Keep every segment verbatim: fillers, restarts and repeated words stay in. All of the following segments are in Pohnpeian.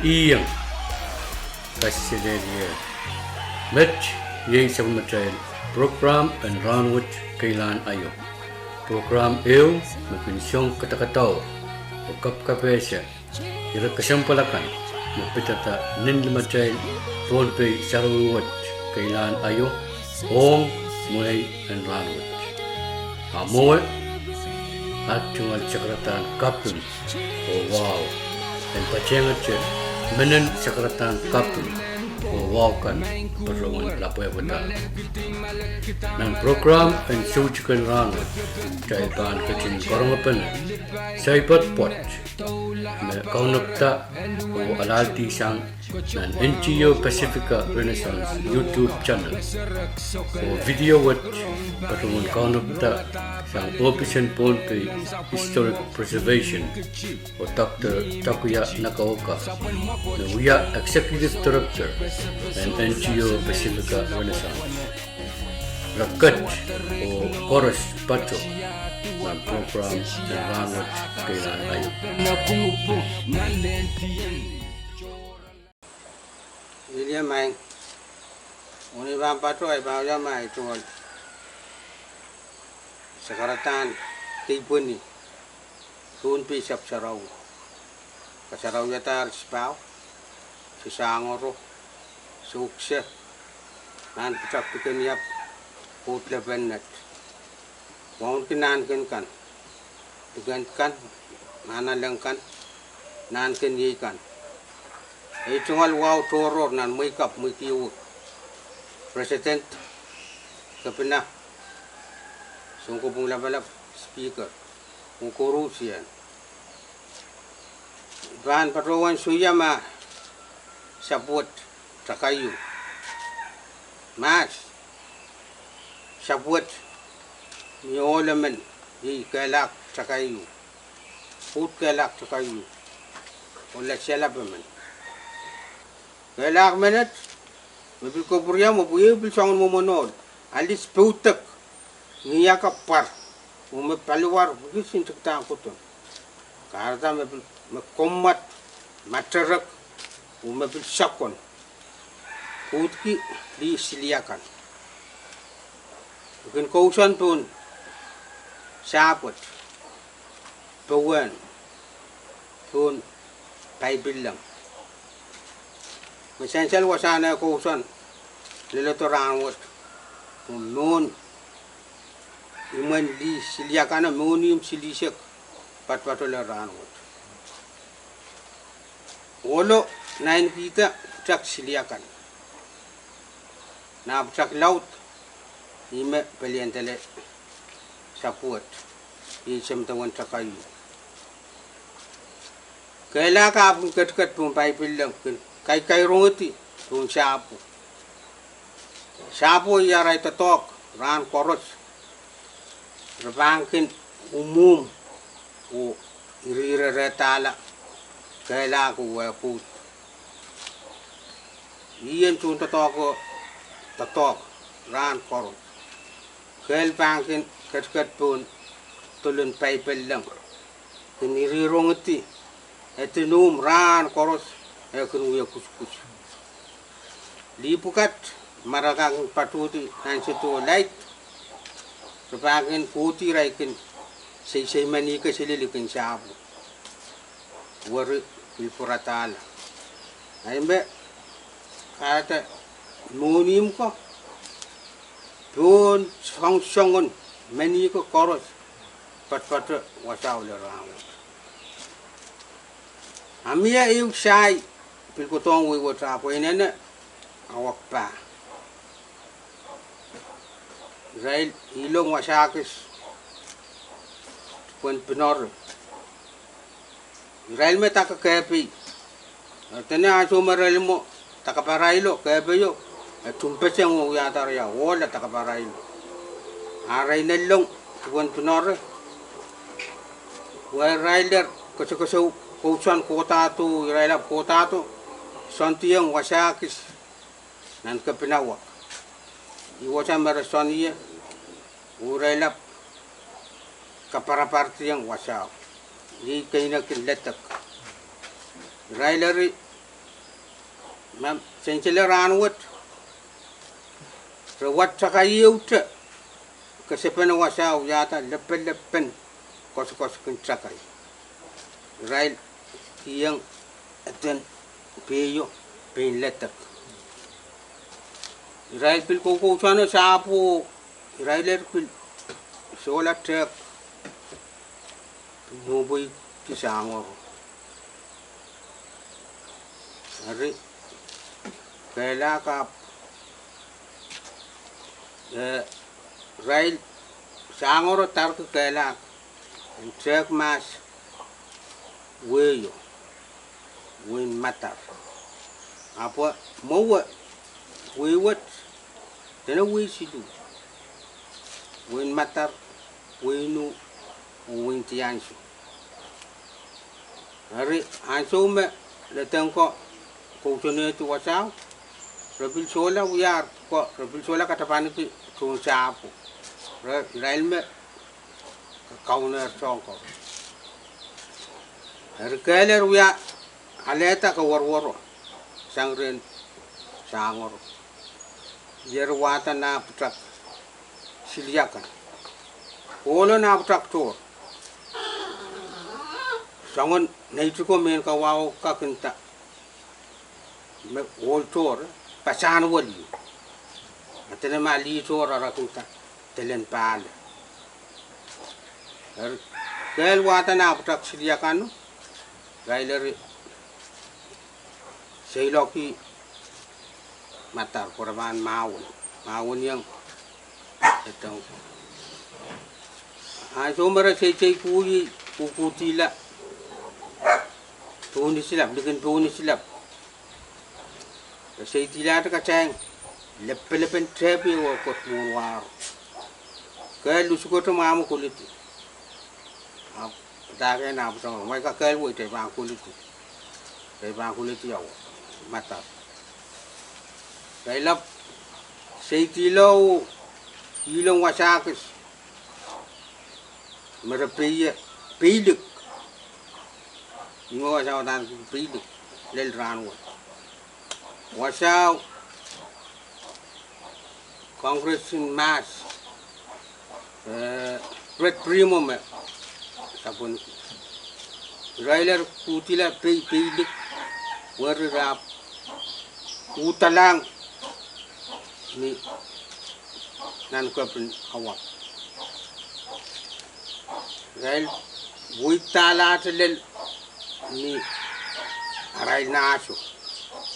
Iang, kaselehlie. Met iei sapwellimatail prokram en rahnwet keilahn aio. Prokram ehu me kin song kadakadaur oh kapkapehse ire kesempwal akan me pidada nin limatail Pohnpei sarawi wet keilahn aio ong mwehi en rahnwet. A mwowe, at tungoal sakaradahn kaping oh wahu en patehngete menen sakaradahn kaping oh wahu kan patohwan lapwehpwada. Nan prokram en soutik en rahnwet, kitail pahn ketin karongepene saipwad pwoat me kaunopada oh alahldi sang nan N G O Pacifica Renaissance YouTube channel oh video wet patohwan kaunopada sang ohpis en Pohnpei Historic Preservation oh Doctor Takuya Nagaoka, me wia Executive Director en N G O Pacifica Renaissance. Re ket oh koaros patoh nan prokram en rahnwet keilahn aio. Ih, maing, oh ni pahn patoh, I pahn wia ma I tungoal sakaradahn keipweni Pohnpei sahpw sarawi. Kasarawiadahr sipahu, sesangoro, soukse, mahn pwutak, dikeniap, koht lepennet. Wauneki nahnken kan, dikend kan, mahnalek kan, nahnken iei kan. Ei tungoal wahu tohrohr nan mwehi kapw, mwehi kiwik. President, Kepina, Sounkopwung Lapalap, Speaker, oh koarusie. I pahn patohwan soia ma sahpw wet takaiu. Mahs, sahpw wet ni ohl emen, iei kehlail takaiu. Pwuhd kehlail takaiu, oh lasialap emen. Kehlail menet me pil kapwuriamwei pwe iei pil soangen mwomwen ohl, alis poudek, ngiakapwar, oh me paliwar wekis en tikitik kohdo. Kahrehda me pil, me kommwad, materek, oh me pil sokon. Pwuhd ki lih siliakan. I kin kousoan pohn sahpw wet, powehn pohn paipilleng. Me sansal wasahn eh kousoan leledo rahnwet, oh mwohn imwen lih siliakano, mwohn ihmw silihsek, patopatohla rahnwet. Ohlo nainikihda pwutak siliakan. Nah pwutak laud, ih me peliandala sahpw wet, iei semdewen takaiu. Kehlail ahpw kin ketiket pohn paipilleng, kin kaikairongedi pohn sahpwo. Sahpwo iei arail doadoahk rahn koaros. Re pahn kin umwumw oh irirehdahla kehlail oh wehpwuhd. Ih en tohndoadoahko doadoahk rahn koaros. Kehl pahn kin ketiket pohn dolen paipilleng, kin irirongedi, edin umw rahn koaros, eh kin wie kusukus. Lih pwukat, ma re kak patohdi ansou laid, re pahn kin kohdi irail kin seisei meni ko silil kin sahpwo. Weri pil pwuradahla. Ahi me kahrehda mwohn ihmw ko, pohn soangsoangen meni ko koaros, patopato wasao lel rahnwet. A mie ehu sahi pil kohdohng wehi wet, ahpw inene, awak pah. Irail ihlong wasa kis, Dipwen Pinore. Irail me dake kehpei. Eri dene ansou me irail mwo dakaparailo, kehpeio, e tumpeseng oh wiahda ria ohla dakaparailo. A irail nanleng Dipwen Pinore, wehwehrail koasokoasou, kousoan kohdahdo, irail ahpw kohdahdo, soandiong wasa kis nan kepina wet. Ih wasa me re soangie, oh irail ahpw kaparapar diong wasao. Iei keinek en ledek. Irail eri Ma sensile rahnwet, re wad takai ehute, kesempwal wasao wiahda lepelepen koasoakoaskin takai. Irail kiheng eden peio, pein ledek. Irail pil koukousoane sahpwo, irail er pil sohla tehk, pil mwomwpweiki sangoro. Eri, kehlak ahpw, eh, irail sangoro darki kehlak en tehk mahs wehi o, wehin Madar. Ahpw mwowe wehi wet, dene wehi siluh. Wehin Madar, wehin Ih, oh wehin Tiansou. Eri ansou me Ledengko kousonehdi wasao, re pil sohla wiar ko, re pil sohla katapaniki tohn sahpwo. Re, irail me kaunehr soang ko. Eri kehler wia alehda koawarwaro sang rehn sangoro. Ier wahda nah pwutak siliakan. Ohlo nah pwutak tohr. Soangen neitiko mehn kawahu kak nda me ohl tohr, pasahn weliu. A dene ma lih tohr ara kin nda delen pahle. Eri kehl wahda nah pwutak siliakano, irail eri seiloakih Madar pwe re pahn mahwen, mahweniong Ledengko. Ansou me re seiseikihla, kuhkuhdihla Pohnsilap, likin Pohnsilap, re seidihlahte katail lepelepen tehp ehu oh kot mwohn wahro. Kehl lusukohte mwahmw koledi. Ahpw padahkihla nah pwutak, mwein kakehl wet e pahn koledi. E pahn koledi awa, Madar. Irail ahpw seidihla oh ihlong wasa kis me re pei, peilik. Ingo wasa uhdahn peilik lel rahnwet. Wasao Congress en mahs, eh, Brett Brimo me sapwellime. Irail eri kuhdihla pei, peilik, weri re ahpw uhdalahng ni nan kepin awak. Irail wehdahlahte lel ni arail nahso,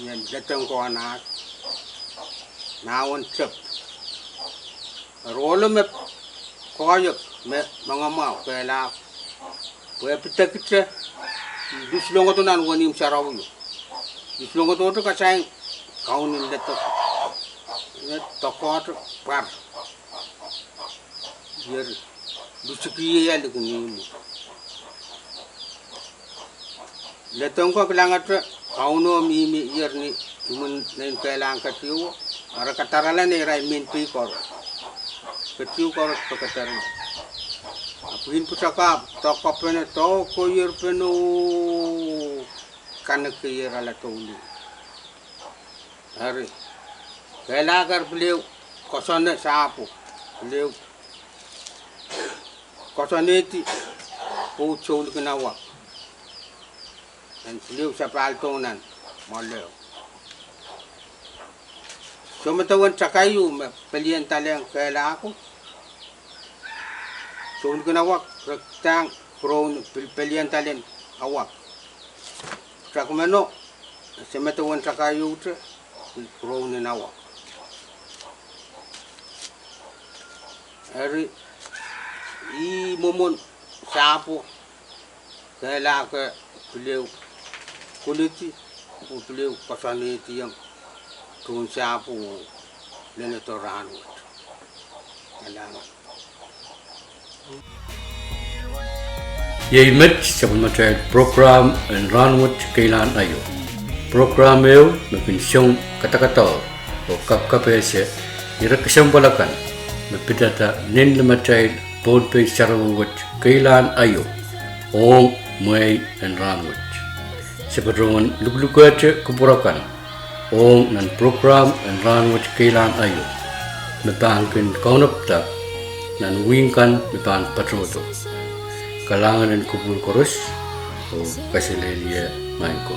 ni Ledengko nahso, mahwen tep. Eri ohlo me koahiek me mangamwahu kehlahko, pwe pidekihte luslongodo nan wenihmw sarawio. Luslongodohte katail kaun en Ledengko, me doakoahte pwar. Ier lusikihla likin ihmwo. Ledengko kilangete Kauno mihmi ier ni imwin nein kehlahng ketiuo, a re kadarala neirail mehn pei koaros. Ketieu koaros pwe kadar. A pwihn pwutako ahpw doakopene, doakoaierpene oh kanekeier ala douluhl. Eri kehlahko eri pil ehu koasoane sahpwo, pil ehu koasoanehdi pwoud soulikin awak, en pil ehu sapahl dohng nan mwoaleo. Soh medewe en takai ieu me pelien dahlen kehlahko, soulikin awak re kidahng pwurohn pil pelien dahlen awak. Pwutak meno, soh medewe en takai ieu te, pwurohn en awak. Eri ih mwomwen sahpwo, kehlahko pil ehu koledi, oh pil ehu koasoanehdiong tohn sahpwo oh lenedo rahnwet. Kalahngan. Iei met sapwellimatail prokram en Rahnwet Keilahn Aio. Prokram ehu me kin song kadakadau oh kapkapehse ire kesempwal akan me pidada nin limatail Pohnpei sarawi wet keilahn aio ong mwehi en rahnwet. Se patohwan luklukehte kupwur akan ong nan prokram en rahnwet keilahn aio me pahn kin kaunopda nan wihk kan me pahn patohdo. Kalahngan en kupwur koaros oh kaselehlie maing ko.